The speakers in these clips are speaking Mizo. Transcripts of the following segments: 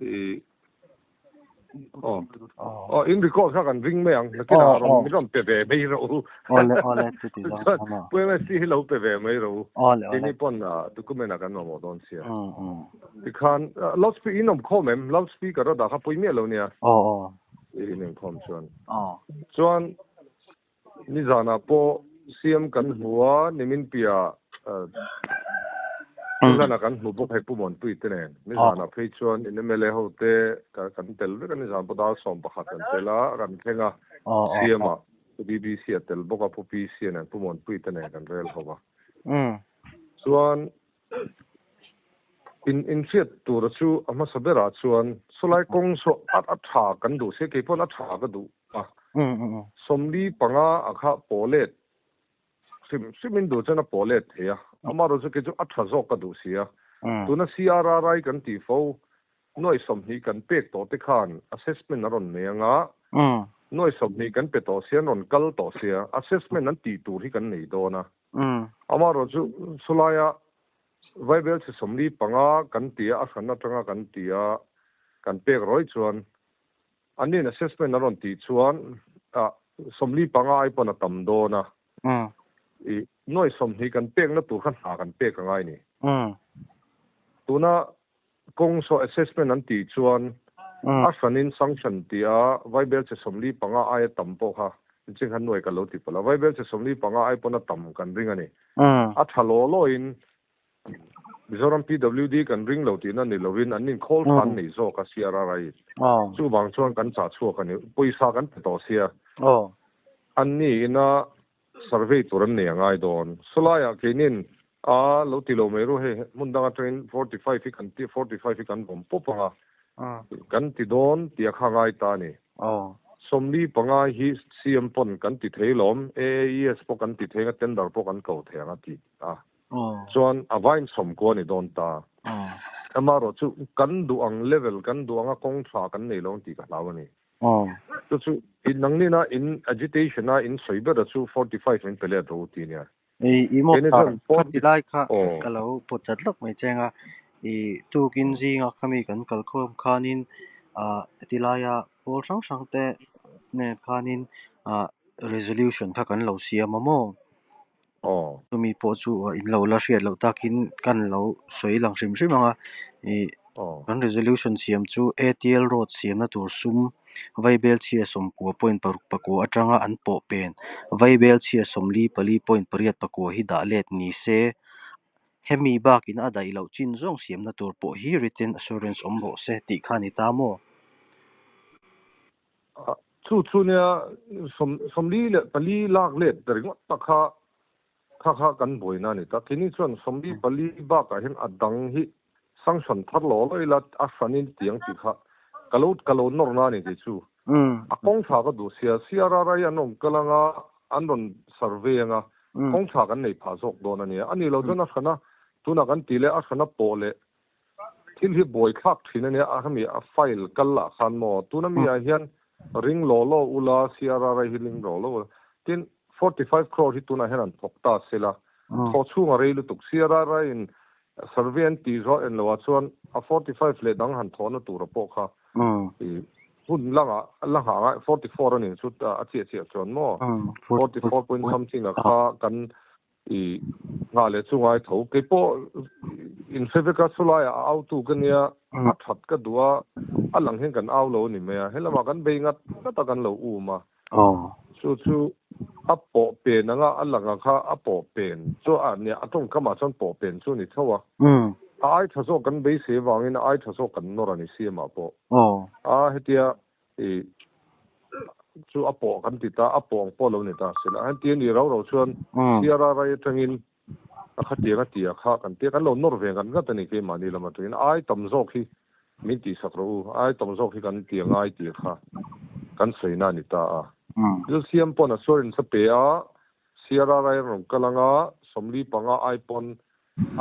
I aw aw in record kha kan ring mai ang nakinah rawn min rawn pe ve mai rawh u. Awle awle chuti zawng chuan aw. Pu MSC hi lo pe ve mai rawh u. Awle awle. Keini pawn document ah kan mamawh dawn sia. Tikhan loud speaker in awm khawm em? Loud speaker a dah kha pawi miah lo nia. Aw aw. In awm khawm chuan. Aw. Chuan Nizanah pawh CM kan hmu a, nimin piah Thilhlanah kan hmu bawk hei Pu Muanpui te nen. Nizanah phei chuan in mla ho te kan tel vek a, nizan pawh dar 11 kan tel a, kan thleng a, CM ah Pu BBC a tel bawk a, Pu PC a nen Pu Muanpui te nen kan rel ho a. Chuan in inhriat tura chu a hmasa berah chuan sawlai kawng saw a tha kan duh sia, keipawn a tha ka duh. a, 45 a kha pawh let hrim hrimin duh chuan a pawh let thei a, amaherawh chu kei chu a tha zawk ka duh si a, tuna CRRI kan tih fo nuai 20 kan pek tawh te khan assessment a rawn nei anga, nuai 20 kan pe tawh sia an rawn kal tawh sia, assessment an tih tur hi kan nei dawn a, amaherawh chu chulaia Vaibel chhe 45 kan tia a hran atanga kan tia kan pek rawih chuan An nin assessment a rawn tih chuan 45 ai pawn a tam dawn a. I nuai 20 kan pekna tur kha hna kan pek a ngai ni. Tuna kawng saw assessment an tih chuan a hranin sanction tia vaibel chhe 45 aia tam pawh kha ching khan nuai ka lo ti palh a. Vaibel chhe 45 ai pawn a tam kan ring a ni. A tha law lawin Mizoram PWD kan ring lo tihna ni lovin an inkhawl khan nei zawk a CRRI. Chuvang chuan kan chah chhuak a ni. Pawisa kan pe tawh sia. An ni ina survey tur an nei a ngai dawn. Sawlaiah keinin a lo ti lo mai ru hei hmun dang atangin 45 hi kan ti 45 hi kan vawm pawp ang a. Kan ti dawn tih a kha ngai ta a ni. 45 hi CM pawn kan ti thei lawm. AAES pawh kan ti thei ang a tender pawh kan ko thei ang a ti a. Chuan a vain 90 a ni dawn ta. Amaherawh chu kan duh ang level, kan duh anga kawng tha kan nei lo ang tih ka hlau a ni. Chu chu nangnin a in agitation a in sawi ber a chu 45 min pe let rawh u ti nia. I maw kha ti lai kha ka lo pawt chat lawk mai cheng a. I tukin zinga khami kan kal khawm khanin ti laia pawl hrang hrang te nen khanin resolution kha kan lo siam a maw? Aw. Chumi pawh chu in lo la hriat loh takin kan lo sawi lang hrim hrim ang a, ih kan resolution siam chu ATL road siamna tur sum Vaibel chhia 90 point 6 atanga an pawh pen Vaibel chhia 44 point 8 hi dah let ni se, hemi bakin a daih loh chin zawng siamna tur pawh hi written assurance awm rawh se tih kha ni ta maw? Chu chu nia 44 lak let ringawt tak kha kha kha kan buaina a ni ta. Keini chuan 44 bakah hian a dang hi sanction thar law law ila a hranin tiang tih kha ka lo ka lo nawrna a ni tih chu. A kawng tha ka duh sia, CRRI an rawn kal anga an rawn survey anga kawng tha kan nei phah zawk dawn a nia. A nih loh chuan a hrana tunah kan tih leh a hrana pawh leh Thil hi buai thlak thin a nia, a hemi a file kal lah khan maw, tuna mi ah hian ring law law ula, CRRI hi ring law law ula, tin 45 crore hi tunah hian an thawk ta sela, thawh chhung a rei lutuk, CRRI in survey an tih zawh en loh ah chuan a 45 leh dang han thawhna tura pawh kha hun la nghah la nghah ngai 44 a nih chu a chiah chiah chuan maw, 44 point something ah kha kan I nghah leh chu ngai tho. Kei pawh in hre vek a, chulaiah a autu ka nia, a that ka duh a, a lang hian kan au lo a ni mai a, helamah kan bei ngat ngat a kan lo um a. Chu chu a pawh pen anga a lang a kha a pawh pen chu a nia, a tawngkamah chuan pawh pen chu a ni tho a. A ai tha zawk kan beisei avangin a ai tha zawk kan nawr a ni siamah pawh. A hetia I chu a pawh kan ti ta, a pawh ang pawh lo ni ta sila. Heti a ni rau rau chuan CRRI atangin a khatiang a ti a kha kan tia, kan lo nawr ve ngat ngat a ni keimahni lam atangin. Ai tam zawk hi min tihsak rawh u, ai tam zawk hi kan ti a ngai tih kha kan sawina a ni ta a. Thil siam pawn assurance a pe a, CRRI a rawn kal anga 45 ai pawn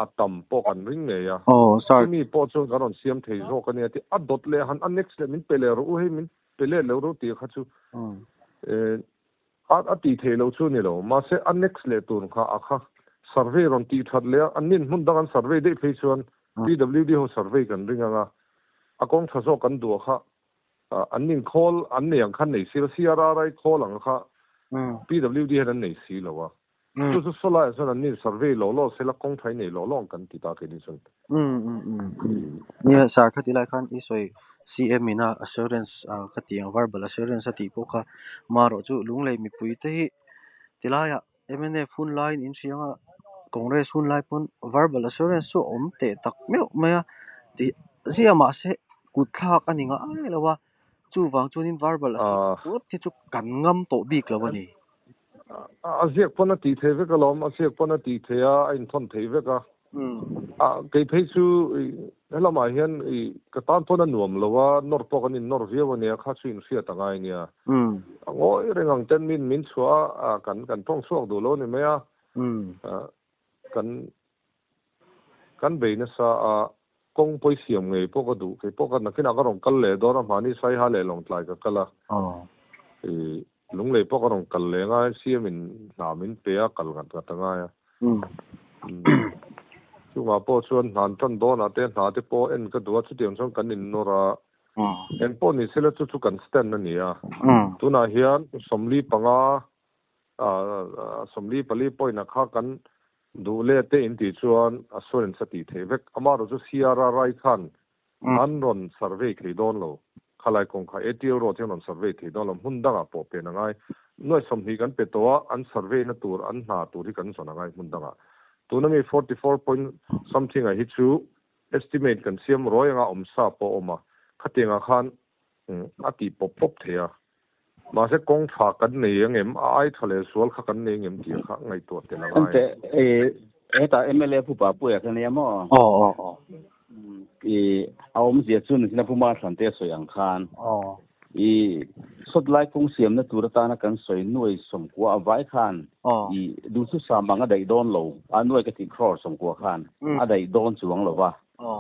a tam pawh kan ring ngei a. Aw sir. Chumi pawh chuan kan rawn siam thei zawk a nia tih a dawt leh han a next leh min pe leh rawh u hei min pe leh lo rawh tih kha chu a a tih theih loh chu a ni lo. Mahse a next leh tur kha a kha survey rawn tih that leh a, an nin hmun dang an survey daih phei chuan PWD ho survey kan ring ang a. A kawng tha zawk kan duh a kha an nin khawl an nei ang khan nei si lo, CRRI khawl ang kha PWD hian an nei si lo a. Chu chu sawlaiah chuan an nin survey law law sela kawng tha i nei law law ang kan ti ta keini chuan. Nia sir khati lai khan i sawi CM ina assurance ka tih ang verbal assurance a tih pawh kha marawh chu Lunglei mipui te hi tilaiah mnf hun laiin in hria anga Congress hun lai pawn verbal assurance chu a awm teh tak meuh mai a tih ziah mahse kut thlak a ni ngai lo a, chuvang chuanin verbal assurance ngawt hi chu kan ngam tawh bik lo a ni. A ziak pawn a tih theih vek alawm, a ziak pawn a tih theih a, a inthawn theih vek a. Kei phei chu helamah hian ka tan pawn a nuam lo a, nawr pawh kan innawr viau a nia, kha chu inhriat a ngai nia. A ngawi reng ang ten min min chhuah a, kan kan tawng chhuak duh lo a ni mai a. Kan kan bei nasa a, kawng pawi siam ngei pawh ka duh. Kei pawh ka nakinah ka rawn kal leh dawn a, mahni Saiha leh Lawngtlai ka kal a. Lunglei pawh ka rawn kal leh ngai a, CM in hna min pe a, kal ngat ngat a ngai a. Chungah pawh chuan hna an tan dawnah te hna te pawh en ka duh a, chutiang chuan kan innawr a. Eng pawh ni sela chu chu kan stand a ni a. Tunah hian 45, 44 point ah kha kan duh leh te in tih chuan assurance a tih theih vek. Amaherawhchu CRRI khan An rawn survey thei dawn lo. Khalai kawng kha ATL road hian rawn survey thei dawn lo. Hmun dangah pawh pen a ngai. Nuai 20 kan pe tawh a, an survey na tur, an hna tur hi kan zawn a ngai hmun dangah. Tuna mi 44 point something ah hi chu estimate kan siam ruai anga awm sa pawh a awm a. Khatiangah khan a tih pawp pawp thei a. Mahse kawng tha kan nei ang em? A ai tha leh sual kha kan nei ang em tih kha ngaihtuah tel a ngai. Ente hetah mla pu Papuia kha nia maw? Aw aw aw. I a awmzia chu nichina Pu Marthlan te sawi ang khan i sawtlai kawng siamna tur atana kan sawi nuai 90 a vai khan i duhthusam ang a daih dawn lo a nuai ka tih crore 90 khan a daih dawn chuang lo va.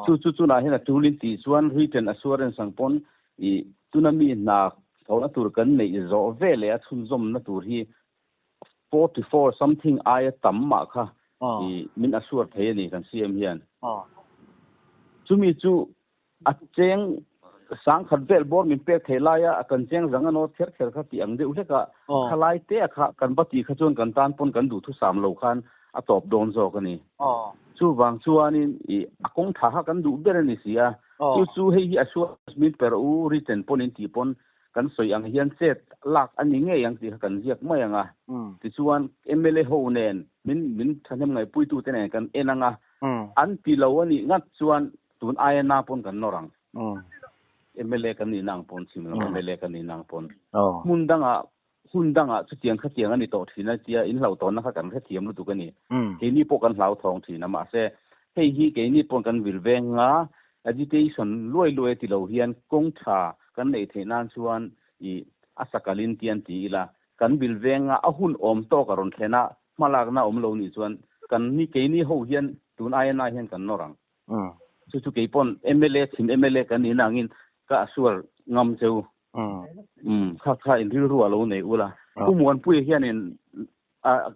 Chu chu chunah hian a tulin tih chuan written assurance ang pawn I tuna mi hna thawhna tur kan neih zawh ve leh a chhunzawmna tur hi 44 something aia tam mah kha i min assure thei a ni kan CM hian. Chumi chu a cheng 10,000 vel bawr min pek theih laia a kan cheng zang a nawt kher kher kha tih ang deuh hlek a, khalai te a kha kan va tih kha chuan kan tan pawn kan duhthusam lo khan a tawp dawn zawk a ni. Chuvang chuanin i a kawng tha kha kan duh ber a ni si a. Chu chu hei hi assurance min per u written pawn in tih pawn kan sawi ang hian chet lak a ni ngei ang tih kha kan ziak mai ang a. Tichuan mla ho nen min min thahnem ngaihpuitu te nen kan en ang a. An ti lo a nih ngat chuan tun aia na pawn kan nawr ang. Mla kan nih na ang pawn chhim lam mla kan nih na ang pawn. Hmun dangah Hun dangah chutiang khatiang a ni tawh thin a tia in hlauhthawnna kha kan hrethiam lutuk a ni. Keini pawh kan hlauthawng thin a, mahse hei hi keini pawh kan vil veng nga agitation luai luai a ti lo hian kawng tha kan neih theih nan chuan i a sakalin tian ti ila kan vil veng nga a hun awm tawk a rawn thlen a hmalakna awm lo nih chuan kan ni keini ho hian tun aia na hian kan nawr ang. Chu chu keipawn mla chhim mla kan nih na angin ka assure ngam cheu. Umm kha kha in rilru a lo nei ula. Pu Muanpuia hianin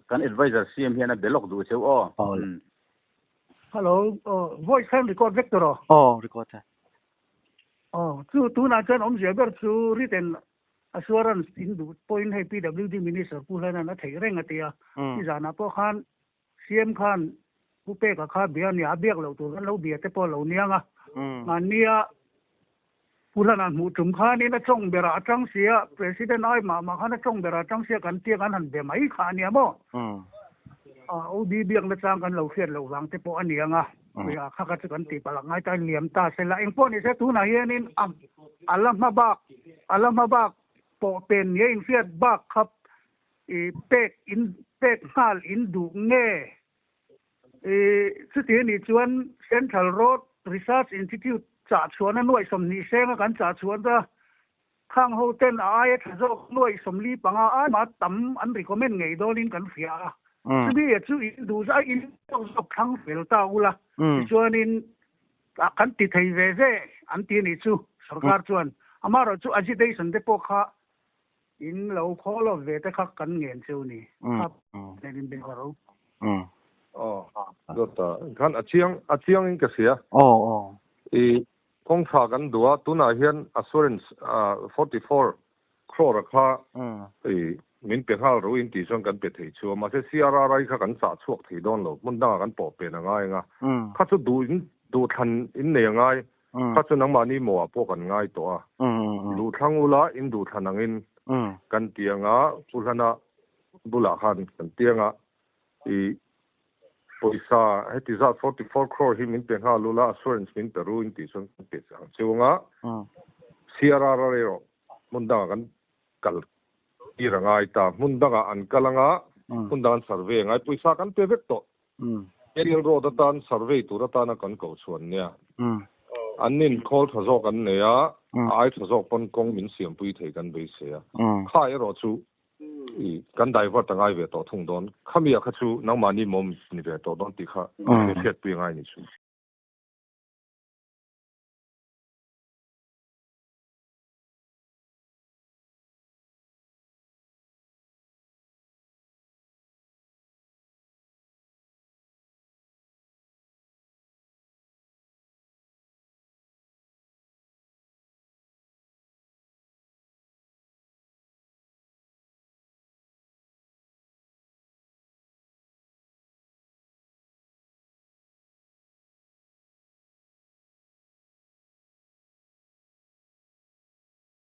kan advisor CM hian a be lawk duh cheu aw. Umm. Hello, voice khan record vek tawh rawh. Aw, record e. Aw, chu tunah chuan awmzia ber chu written assurance in duh pawhin hei PWD Minister Pu Hlana'n a theih reng a ti a. Nizanah pawh khan CM khan Pu Peka kha bia a nia, a biak loh tur kan lo bia te pawh a lo niang a. Mahnia Pu Hlana hmuh tum khanin a tawng berah a tang sia, President ai mah mah khan a tawng berah a tang sia kan tia kan han be mai kha a nia maw? OB biakna chang kan lo hriat loh vang te pawh a niang a, a kha kha chu kan tih palh ngai ta liam ta se la. Engpawh ni se tunah hianin a la hma bak, a la hma bak pawh pen nia inhriat bak kha I pek in pek nghal in duh nge? I chuti a nih chuan Central Road Research Institute chah chhuahna nuaih 20 senga kan chah chhuah ta khang ho ten a aia tha zawk nuaih 45 ai mah tam an recommend ngei dawnin kan hria a. Chumi chu in duh zai in zawk zawk thlang fel ta ula. Tichuanin kan ti thei ve ve an ti a nih chu sorkar chuan. Amaherawhchu chu agitation te pawh kha In lo call off ve te kha kan ngen cheu ni. Kha nen in be ro. Aw, dawt ta. Khan a chiang, a chiang in ka hria. Aw, aw. I Kawng tha kan duh a, tunah hian assurance 44 crore kha i min pe nghal ro in tih chuan kan pe thei chu a, mahse CRRI kha kan chah chhuak thei dawn lo, hmun dangah kan pawh pen a ngai ang a, kha chu duh in duh thlan in nei a ngai, kha chu nangmahni mawhah pawh kan ngai tawh a, duh thlang ula in duh thlan angin kan ti ang a, Pu Hlana bulah khan kan ti ang a, i pawisa heti zat 44 crore hi min pe nghal ula assurance min pe ru in tih chuan kan pe ang chiu ang a, CRR erawh hmun dangah kan kal tir a ngai ta, hmun dangah an kal ang a, hmun dang an survey a ngai, pawisa kan pe vek tawh. Aerial road atan survey tur atana kan koh chhuan nia. An nin khawl tha zawk an nei a, a ai tha zawk pawn kawng min siampui thei kan beisei a. Kha erawh chu i kan divert a ngai ve tawh thung dawn. Khami ah kha chu nangmahni mawm ni ve tawh dawn tih kha hriatpui a ngai ni chu.